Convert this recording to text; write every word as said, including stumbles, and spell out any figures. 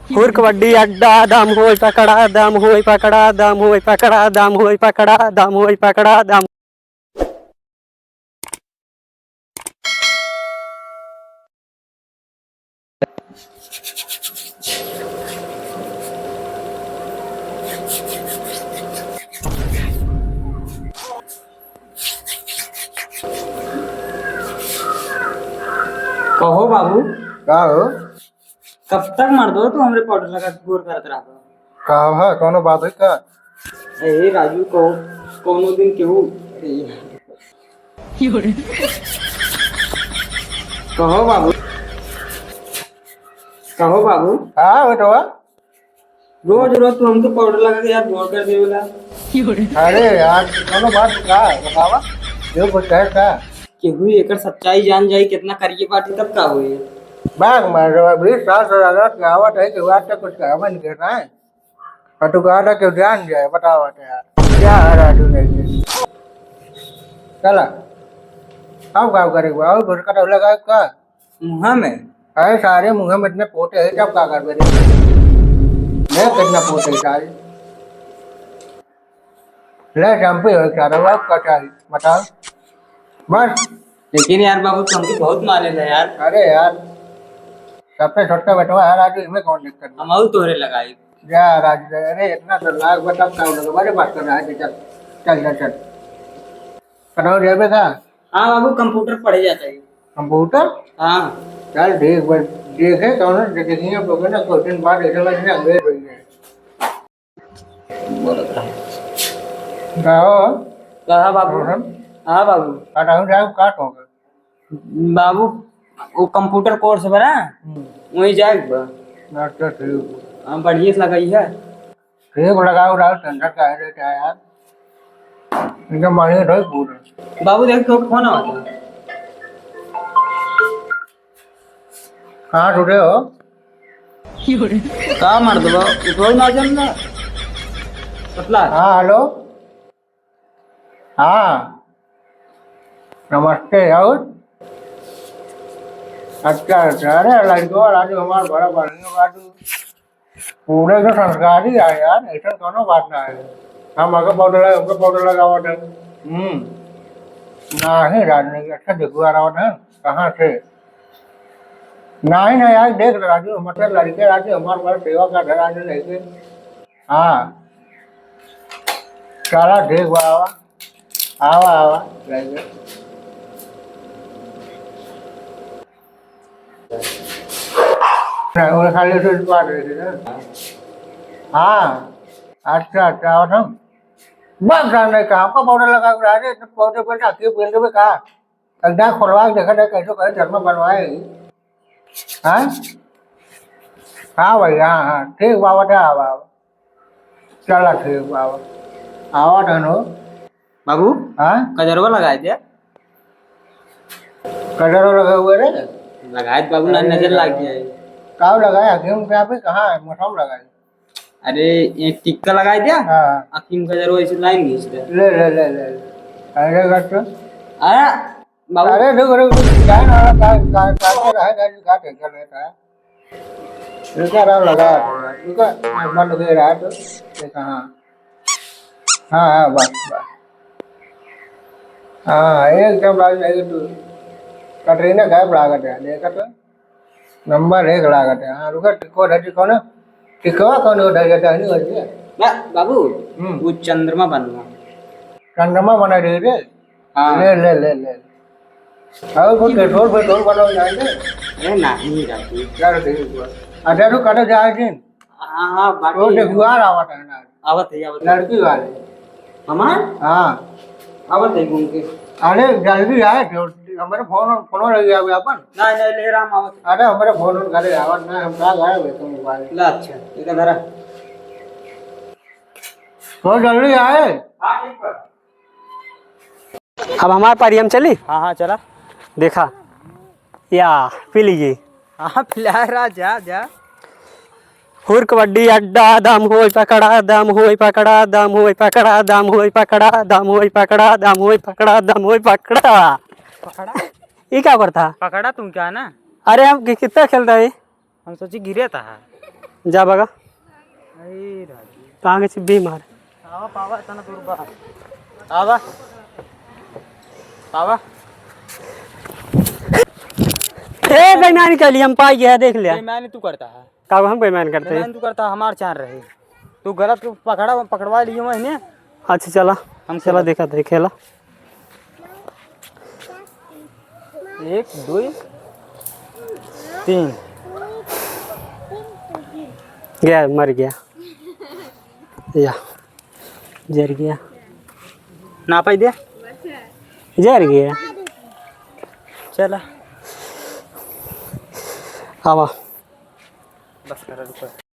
हुर कबड्डी अड्डा, दम होई पकड़ा, दम होई पकड़ा, दम होई पकड़ा, दम होई पकड़ा, दम होई पकड़ा, दम। कहो बाबू। का हो? कब तक मर्दवा तू हमरे पाउडर लगा के गोर करत रहबा? का है, कौनो बात है का? ए राजू, कहो, कौनो दिन केहू, अरे यार। कहो बाबू, कहो बाबू। हाँ बेटवा। रोज रोज तू हमके पाउडर लगा के यार गोर कर देवेला। अरे यार, कौनो बात का बतावा, जो कुछ है का? केहू एकर सच्चाई जान जाई, कितना करिए बाटे, तब का होई? बाग मार रहा, बीस साल से लगा के आवत है कि बात तो कुछ कहबे नहीं करता है। और तू कहा था कि जान जाए, बतावा तो यार, क्या है राजू नहीं है? चला, अब का करे, और घुटका तो लगा का? मुँह में? अरे सारे मुँह में इतने पोटे हैं, जब का करबे रे? देख कितना पोटे हैं सारे। ले चंपी हो सारे, अब का चाहिए? बताओ। बस। लेकिन यार बाबू, तुमको बहुत माने ला यार। अरे यार, सबसे छोटका बेटवा है राजू, इनमें कौन दिक्कत बा? हम और तोहरे लगाई। जा राजू, अरे इतना तो लाख बता, का लगा? अरे बात कर रहा है, चल, चल, चल, चल। कटौर जाबे का? हाँ बाबू, कंप्यूटर पढ़े जाता है। कंप्यूटर? हाँ। चल ठीक बा, देखे कौन देखे नहीं, अब ना कुछ दिन बाद ऐसे लगे ना, अंग्रेज बन गए। कहो। कहा बाबू? हाँ। हाँ बाबू। कटौर जाए, काट होगा। बाबू, वो कंप्यूटर कोर्स बा ना, हम्म। वहीं जाए के बा। अच्छा, ठीक बा। हाँ, बढ़िया से लगाई है। ठीक लगाओ, राव टेंशन काहे लेते हैं यार? एकदम बढ़िया ढोई पूरा। बाबू, देख, तो फोन आवता। कहाँ जुड़े हो? का मर्दवा, उठो ना जन ना। पतला। हाँ, हेलो। हाँ, नमस्ते। और? अच्छा, अच्छा। अरे, लड़कवा राजू हमार बड़ा बढ़िया बाजू, पूरे के संस्कारी है यार, ऐसा कोनो बात ना है। हम अगर पाउडर लगा, हमको पाउडर लगावत है। हम्म, नाही राजू, अच्छा देखुआ रहा है, कहाँ से? नाही, नाही, आज देख राजू, मतलब लड़के राजू हमार बड़ा सेवा का घर राजू लेके। हाँ। चला ठीक बा, आवा। आवा, आवा, जाइए। ना, वो खाली से बात रही थी ना। हाँ, अच्छा, अच्छा, और हम? बस जाने का, हमको पाउडर लगा के रहा रे, तो पाउडर पर आके पहन देवे का? अब जा खोलवा के देखा जाए, कैसे करे, घर में बनवाए। हाँ? हाँ भाई, हाँ, हाँ, ठीक बा, आवा, आवा। चला ठीक बा, आवा। आवा धन हो। बाबू, हाँ? कजरवा लगाए दे। कजरवा लगा हुआ रे? लगाए दे बाबू, ना अरे नजर यार। लाग जाए। का लगाए? हकीम के यहाँ पे कहाँ है? मौसम लगाए। अरे, ये टिक्का लगाए दे। हाँ। हकीम कजरवा ऐसे लाइन खींच दे। ले, ले, ले, ले, ले। अरे, कर तो। अरे, बाबू। अरे, रुक, रुक, रुक, क्या ना, का, का, का, का, का, का, का, का, का, रुका, राव लगा, रुका, बंद हो गया रहा तो, देखा, हाँ। हाँ, हाँ, बस, बस। हाँ, एकदम राज नहीं तू। कटरीना कैफ लागत है, देखा तो। नंबर एक लागत है। हाँ, रुका, टिको, धर, टिको ना। टिकवा कौन हो, धर, धर, नहीं हो गया। बा-, बाबू, हम्म। वो चंद्रमा बनवा। चंद्रमा बना रही रे? हाँ। ले, ले, ले, ले। और कोई पेट्रोल, पेट्रोल वाला हो जाएंगे? अरे नहीं, राजू। चल, ठीक है। अच्छा, तू कटे जाए दिन? हाँ, हाँ, बाकी तो है। देखुआर आवत है ना। आवत है, आवत है। लड़की वाले। हमार? हाँ। आवत है घूम के। अरे, जल्दी आए, जो हमारे फोन, फोन लग गया अभी अपन। नहीं, नहीं, ले राम आवत है। अरे, हमारे फोन उन घरे आवत ना, हम कहाँ गए हुए थे मोबाइल। ला, अच्छा, एक धरा। तो जल्दी आए। हाँ, ठीक बा। अब हमार पारी, हम चली? हाँ, हाँ, चला। देखा, या, पी लीजिए। हाँ, पिला रहा, जा, जा। हुर कबड्डी अड्डा, दम होई पकड़ा, दम होई पकड़ा, दम होई पकड़ा, दम होई पकड़ा, दम होई पकड़ा, दम होई पकड़ा, दम होई पकड़ा। पकड़ा? ये क्या करता? पकड़ा तुम क्या ना? अरे, हम कि-, कितना खेलता है? हम सोची गिरे था। जा बगा। अरे राजू। कहाँ के छिब्बी मार? आवा, पावा, इतना दूर बा। आवा। पावा। ए, बेईमानी कर ली, हम पाई गया, देख लिया। बेईमानी तू करता है। का हम बेईमान करते हैं? बेईमान तू करता, हमार चार रहे। तू गलत पकड़ा, पकड़वा लियो मैंने। अच्छा, चला। हम चला, खेला। देखा थे, खेला। एक, दो, तीन। गया, मर गया। या, जर गया। ना पाई दे। जर गया। चला। आवा। बस कर, रुको।